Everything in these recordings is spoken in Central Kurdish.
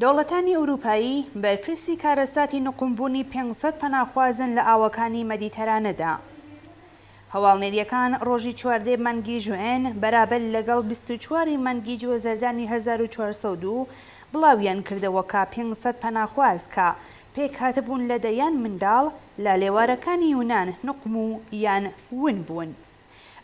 دەوڵەتانی ئورووپایی بەرپرسی کارەساتی نوقمبوونی 500 پەناخوازن لە ئاوەکانی مەدیتەرانەدا. هەواڵنێرییەکان ڕۆژی چواردەی مانگی ژوئێن بەرابەر لەگەڵ 24 ی مانگی جۆزەردانی 1402 بڵاویان کردەوە کە 500 پەناخواز کە پێکهاتبوون لە دەیان منداڵ لە لێوارەکانی یونان نوقم و یان ون بوون.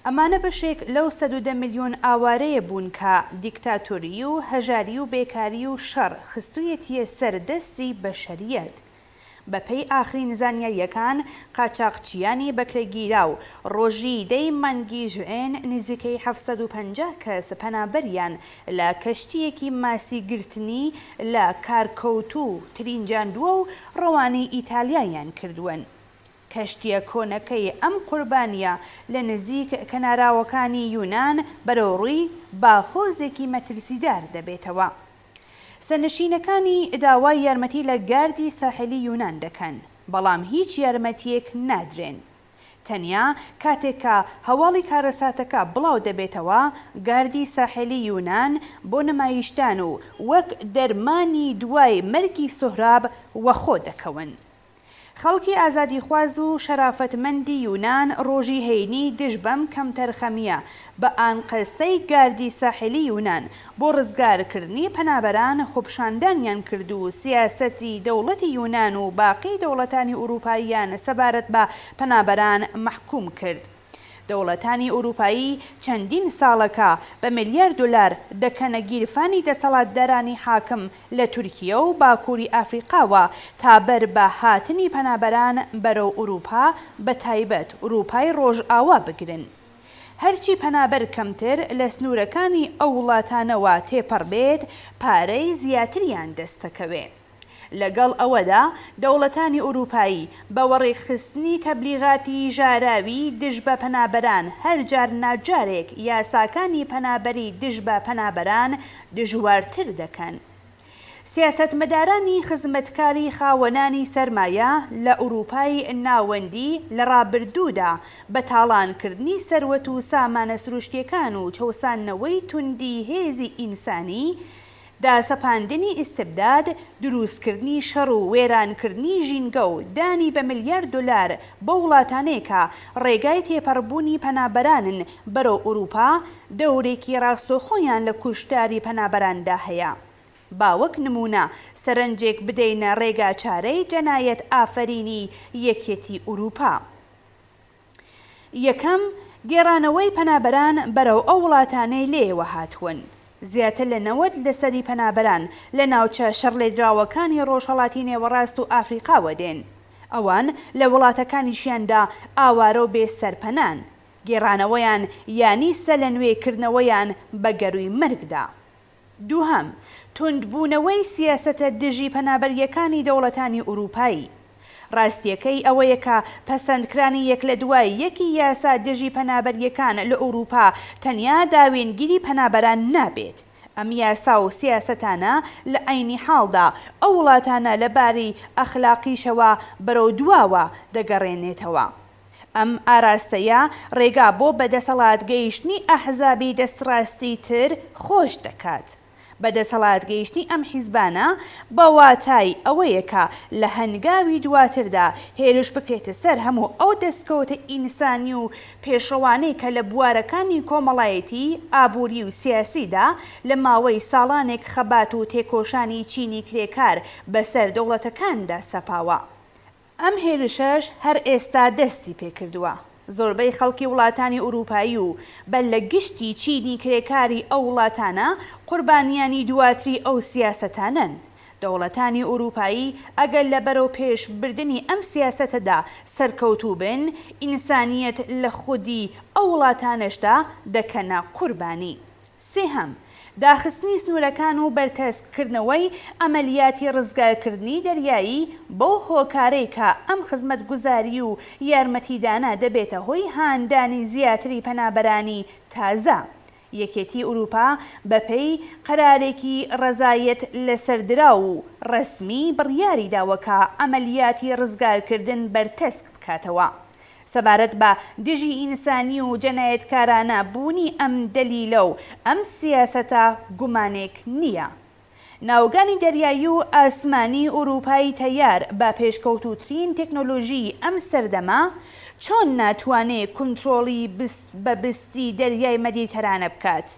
ئەمانە بەشێک لەو 110 میلیۆن ئاوارەیە بوون کە دیکتاتۆریی و هەژاری و بێکاری و شەڕ خستوویەتییە سەر دەستی بەشەرییەت. بە پێی ئاخرین زانیارییەکان قاچاخچییانی بەکرێگیراو ڕۆژی دە ی مانگی ژوئێن نزیکەی 750 کەس پەنابەریان لە کەشتییەکی ماسی گرتنی لە کارکەوتوو ترینجاندووە و ڕەوانەی ئیتالیایان کردوون. کەشتییە کۆنەکەی ئەم قوربانییە لە نزیک کەناراوەکانی یونان بەرەوڕووی باهۆزێکی مەترسیدار دەبێتەوە. سەرنشینەکانی داوای یارمەتی لە گاردی ساحلی یونان دەکەن، بەڵام هیچ یارمەتییەک نادرێن. تەنیا کاتێک کە هەواڵی کارەساتەکە بڵاو دەبێتەوە، گاردی ساحلی یونان بۆ نمایشدان و وەک دەرمانی دوای مەرگی سوهراب وەخۆ دەکەون. خەڵکی ئازادیخواز و شەرافەتمەندی یونان ڕۆژی هەینی دژ بەم کەمتەرخەمییە بە ئانقەستەی گاردی ساحلی یونان بۆ ڕزگارکردنی پەنابەران خۆپیشاندانیان کرد و سیاسەتی دەوڵەتی یونان و باقی دەوڵەتانی ئورووپاییان سەبارەت بە پەنابەران مەحکووم کرد. دەوڵەتانی ئورووپایی چەندین ساڵەکە بە ملیار دۆلار دەکەنە گیرفانی دەسەڵاتدارانی حاکم لە تورکیە و باکووری ئافریقاوە تا بەر بە هاتنی پەنابەران بەرەو ئورووپا بە تایبەت ئورووپای ڕۆژئاوا بگرن. هەرچی پەنابەر کەمتر لە سنوورەکانی ئەو وڵاتانەوە تێپەڕ بێت پارەی زیاتریان دەست دەکەوێ. لەگەڵ ئەوەدا دەوڵەتانی ئورووپایی بە وەڕێکخستنی تەبلیغاتی ژاراوی دژ بە پەنابەران هەر جار ناجارێک یاساکانی پەنابەری دژ بە پەنابەران دژوارتر دەکەن. سیاسەتمەدارانی خزمەتکاری خاوەنانی سەرمایە لە ئورووپای ناوەندی لە ڕابردوودا بە تاڵانکردنی سەروەت و سامانە سروشتییەکان و چەوساندنەوەی توندی هێزی ئینسانی داسەپاندنی ئیستبداد، دروستکردنی شەڕ و وێرانکردنی ژینگە و دانی بە ملیار دۆلار بەو وڵاتانەی کە ڕێگای تێپەڕبوونی پەنابەرانن بەرەو ئورووپا، دەورێکی ڕاستەوخۆیان لە کوشتاری پەنابەراندا هەیە. با وەک نموونە سەرنجێک بدەینە ڕێگاچارەی جەنایەت ئافەرینی یەکیەتی ئورووپا. یەکەم، گێڕانەوەی پەنابەران بەرەو ئەو وڵاتانەی لێیەوە هاتوون. زیاتر لە 90 لەسەدی پەنابەران لە ناوچە شەڕلێدراوەکانی ڕۆژهەڵاتی نێوەڕاست و ئافریقاوە دێن. ئەوان لە وڵاتەکانیشیاندا ئاوارە و بێ سەرپەنان. گێڕانەوەیان یانی سەلەنوێ کردنەوەیان بە گەرووی مەرگدا. دووهەم، توندبوونەوەی سیاسەتە دژی پەنابەرییەکانی دەوڵەتانی ئورووپایی. ڕاستییەکەی ئەوەیە کە پەسەندکرانی یەک لە دوای یەکی یاسا دژی پەنابەرییەکان لە ئورووپا تەنیا داوێنگیری پەنابەران نابێت. ئەم یاسا و سیاسەتانە لە عەینی حاڵدا ئەو وڵاتانە لە باری ئەخلاقیشەوە بەرەو دواوە دەگەڕێنێتەوە. ئەم ئاراستەیە ڕێگا بۆ بەدەسەڵات گەیشتنی ئەحزابی دەستڕاستی تر خۆش دەکات. بەدەسەڵات گەیشتنی ئەم حیزبانە بە واتای ئەوەیە کە لە هەنگاوی دواتردا هێرش بکرێتە سەر هەموو ئەو دەستکەوتە ئینسانی و پێشڕەوانەی کە لە بوارەکانی کۆمەڵایەتی، ئابووری و سیاسیدا لە ماوەی ساڵانێک خەبات و تێکۆشانی چینی کرێکار بەسەر دەوڵەتەکاندا سەپاوە. ئەم هێرشەش هەر ئێستا دەستی پێکردووە. زۆربەی خەڵکی وڵاتانی ئورووپایی و بەر لە گشتی چینی کرێکاری ئەو وڵاتانە قوربانیانی دواتری ئەو سیاسەتانەن. دەوڵەتانی ئورووپایی ئەگەر لە بەرەوپێش بردنی ئەم سیاسەتەدا سەرکەوتوو بن، ئینسانییەت لە خودی ئەو وڵاتانەشدا دەکەنە قوربانی. سێهەم، داخستنی سنوورەکان و بەرتەسک کردنەوەی عەمەلیاتی ڕزگارکردنی دەریایی بەو هۆکارەی کە ئەم خزمەتگوزاری و یارمەتیدانە دەبێتە هۆی هاندانی زیاتری پەنابەرانی تازە. یەکێتی ئورووپا بەپێی قەرارێکی ڕەزایەت لەسەردراو و ڕەسمی بڕیاری داوە کە عەمەلیاتی ڕزگارکردن بەرتەسک بکاتەوە. سەبارەت بە دژی ئینسانی و جەنایەتکارانە بوونی ئەم دەلیلە و ئەم سیاسەتە گومانێک نییە. ناوگانی دەریایی و ئاسمانی ئورووپای تەیار بە پێشکەوتووترین تێکنۆلۆژیی ئەم سەردەمە، چۆن ناتوانێ کونترۆڵی بست بە بستی دەریای مەدیتەرانە بکات؟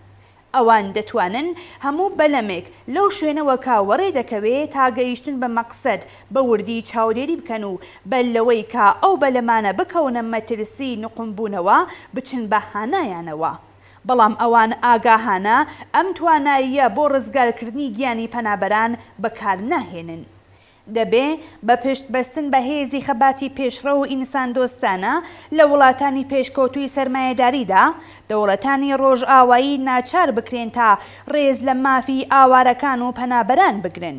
ئەوان دەتوانن هەموو بەلەمێک لەو شوێنەوە کە وەڕێ دەکەوێ تا گەیشتن بە مەقسەد بە وردی چاودێری بکەن و بەر لەوەی کە ئەو بەلەمانە بکەونە مەترسیی نوقمبوونەوە بچن بە هانایانەوە. بەڵام ئەوان ئاگاهانە ئەم تواناییە بۆ ڕزگارکردنی گیانی پەنابەران بەکار ناهێنن. دەبێ بە پشت بەستن بە هێزی خەباتی پێشڕەو و ئینساندۆستانە لە وڵاتانی پێشکەوتووی سەرمایەداریدا، دەوڵەتانی ڕۆژئاوایی ناچار بکرێن تا ڕێز لە مافی ئاوارەکان و پەنابەران بگرن.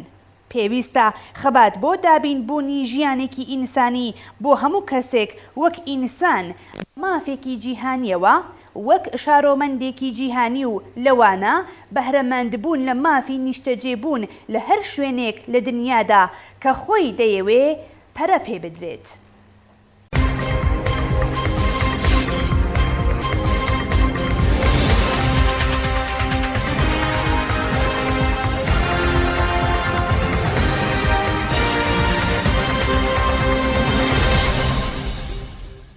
پێویستە خەبات بۆ دابین بوونی ژیانێکی ئینسانی بۆ هەموو کەسێک وەک ئینسان بە مافێکی جیهانیەوە وەک شارۆمەندێکی جیهانی و لەوانە بەهرەمەند بوون لە مافی نیشتەجێ بوون لە هەر شوێنێک لە دنیادا کە خۆی دەیەوێ پەرە پێ بدرێت.